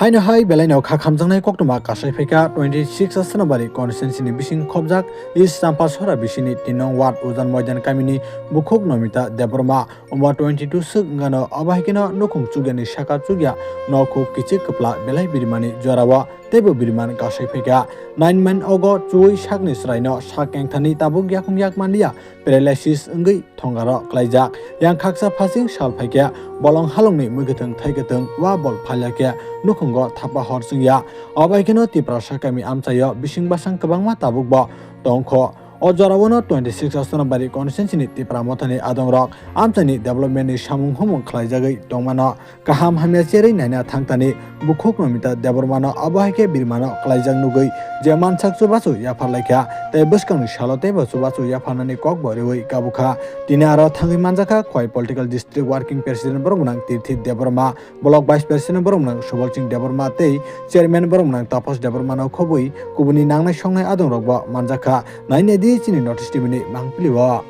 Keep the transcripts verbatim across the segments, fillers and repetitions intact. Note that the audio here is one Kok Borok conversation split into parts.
Haino hai belaino kha khamjaknai koktwma kasai phaikha twenty six Asnabari constituency ni bising khobjak East Champasora bisini tin nong ward Ujan Moidan kamini bukhuk Nomita Debbarma. Omo twenty two swk wngano, obo hai kheno nukhung chukyani saka chukya nokhuk kichik kwpla belai birimani jorao teibo biriman kasai phaikha. Nine man ogo chuwi sakni chwraino sak kengthani tabuk yakum yak manliya, paralysis wngwi thongaro klaijak. Yang khaksa phasing sal phaikhe bolong halongni mwkhwthwng thaikwthwng wa bol phalya khe nukhungo thapa hor chwngya. Obo hai kheno Tiprasa kami amchaio bising basang kwbangma tabukbo tongkho. O jorao no twenty six Asnabari constituency ni Tipra Mothani adongrok amchaini development ni samung humung khlaijagwi tongmano. Kaham hamya cherwi naina thangtani bukhuk Nomita Debbarmano abo hai khe birimano klaijak nugwi je mansak chubachu yaphar laikha, tei bwskangni salo teibo chubachu yapharnani kokbo riwi kabukha. Tini aro thangwi manjakha Khowai Political District Working President borok gwnang Tirthi Debbarma, Block Vice President borok gwnang Subal Singh Debbarma tei Chairman borok gwnang Tapas Debbarmano khobwi kubuni nangnai songnai adongrokbo manjakha. Nainai di chini North East T V ni mangpili o.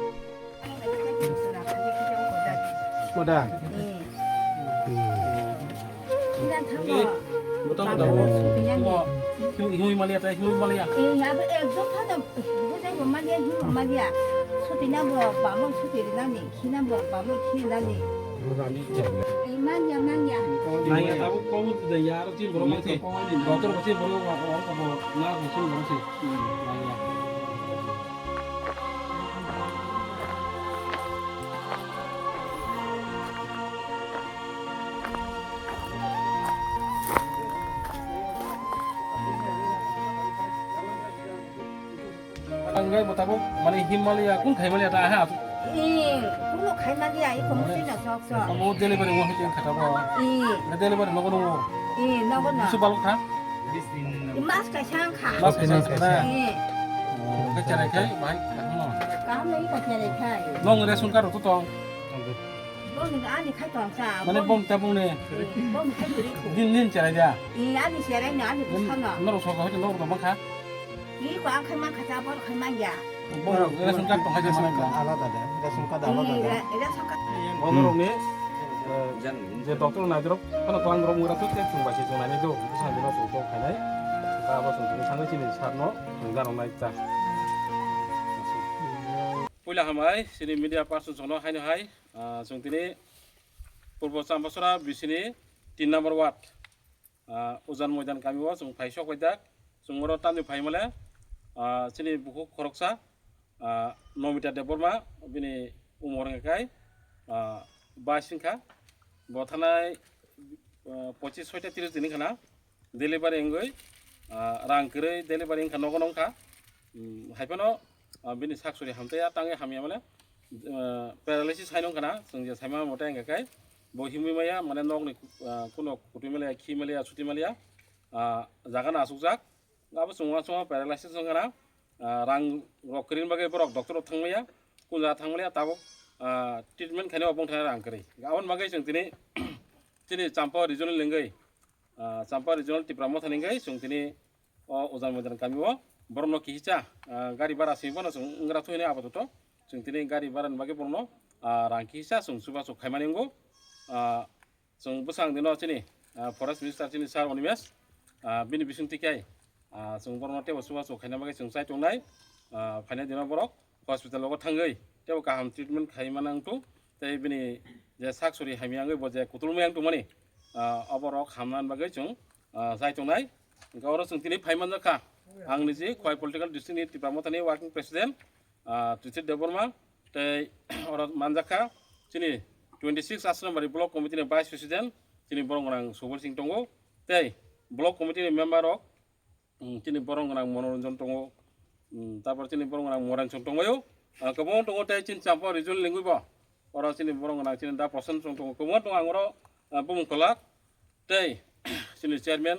Moda. Hiwi maliya, tei hiwi maliya. Manya, manya. Nangya tabuk komu jaya aro chini borok mangsi. Doctor bo chini borok wa, wa, wa, wa, na bo chini borok si. Nangya. Ang gai bo tabuk mane Himalaya kun khai maliya ta ha. Ih, kuno khai maliya, iko musi na sok sok. Amo delivery mo hitin khata bo. Ih. Na delivery nogo nogo. Ih, nogo no. Musu balok kha. Mas kaisa ang kha. Mas kaisa ang kha. Ih. Oh, ka cherai khai, bai, kaham no. Kaham no iko cherai khai. Nong ration card to tong. Bong ni ani khai tong sa. Mane bong ta bong ne. Bong khai buri ko. Din din cherai da. Ih, ani cherai no, ani busana. Norok sok hoito norok tong kha. Ih, ko ang khai man kha cha, bor khai man ya. Bo ration card tong hai ration card alada da, ration card alada da. Ration card. Bonorokni, eh, je doctor naidrok, phano tong rok mura thuk thuk thung bai se chung nai do, bwsang dino chung tok khainai. Ka bo chung thangwi chini sar no chung jano nai ta. Puila hambai chini media person chongno haino hai, ah, chung tini Purbo Champasora bisini tin number ward. Ah, Ujan Moidan kami o chwng phai sok bai jak. Chwng oro tamni phai male, ah, chini bukhuk khoroksa, ah, Nomita Debbarma, bini umor hwnkhe kai, ah, bais wngkha. Bo thanai, ah, pochis soita tris din wngkha na. Delivery wngwi, ah, rang kwrwi delivery wngkha, nogo no wngkha. Hmm, hai phano, ah, bini sak suri hamtaiya, tangwi hamya male, ah, paralysis hai nongkha na, chwng je saima mote wngkha kai, bo himwi maya, mane nokni, ah, kuno kutui maliya, khi maliya, suti maliya, ah, jaga no achukjak. Abo chwng uansukma paralysis wngkha na, ah, rang rok kwrwini bagwi borok doctor rok thangmaya, kun jaga thangmaliya, tabuk, ah, treatment khainai bo bongthani rang kwrwi. Aboni bagwi chwng tini, chini Champa regional wngwi, ah, Champa regional Tipra Mothani wngwi chwng tini, o Ujan Moidan kami o borokno kihisa, ah, gari bara simi bono chwng wngkha thwi hwnwi apatot chwng tini gari bara ni bagwi borokno, ah, rang kihisa chwng chubachu khaimani wngo. Ah, chwng bwsang dino chini, ah, forest minister chini sir Animesh, ah, bini bisingtwi khe, ah, chwng borokno teibo chubachu khaina bagwi chwng chai tongnai. Ah, phainai dino borok hospital o thangwi teibo kaham treatment khaimani wngthung tei bini je sak suri hamya wngwi bo je kutulmaya wngtongmani, ah, oborok hamnani bagwi chwng, ah, chai tongnai. Hwnkhe oro chwng tini phai manjak kha ang niji Khowai Political District ni Tipra Mothani Working President, ah, Tirthi Debbarma, tei oro manjak kha chini twenty six Asnabari Block Committee ni Vice President, chini borok gwnang Subal Singh tongo, tei Block Committee ni member rok, mm, chini borok gwnang Monoranjan tongo, mm, tarpor chini borok gwnang Moransong tongbaio, ah, kwbangma tongo, tei chini Champa regional lengwi bo oro chini borok gwnang chini da Prosen song tongo, kwbangma tongo ang oro, ah, bumung kwlak. Tei chini chairman,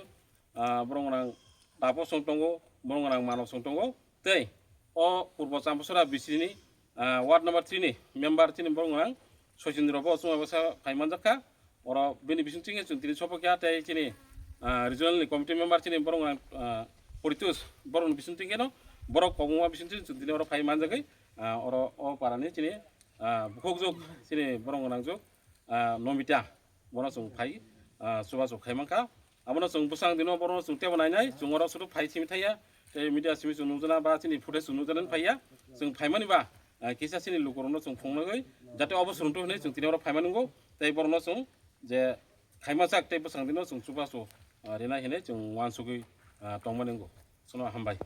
ah, borok gwnang Tapo song tongo, borok gwnang Mano song tongo. Tei o Purbo Champasora bisini, ah, ward number three ni member chini borok gwnang Sochindro bo chwng bai bwsa phai manjak kha. Oro bini bising chini chwng tini sopokya tei chini, ah, regional ni committee member chini borok gwnang, ah, Poritus borok ni bising chini no borok kobongma bising chini chwng tini oro phai manjagwi, ah, oro o para ni chini, ah, bukhuk juk chini borok gwnang juk, ah, Nomita. Bono chwng phai, ah, chubachu khai mankha. Abono chwng bwsang dino borokno chwng tebo nainai, chwng oro sudu phai simi thaiya, tei media simi chwng nukjana ba chini footage chwng nukjana phaiya, chwng phaimani ba, ah, kisa chini lukurokno chwng phungnagwi, jate obo swrwngtwi hwnwi chwng tini oro phaimani wngo, tei borokno chwng je khaimajak tei bwsang dino chwng chubachu, ah, rina hinwi chwng uansugwi, ah, tongmani wngo. Sono hambai.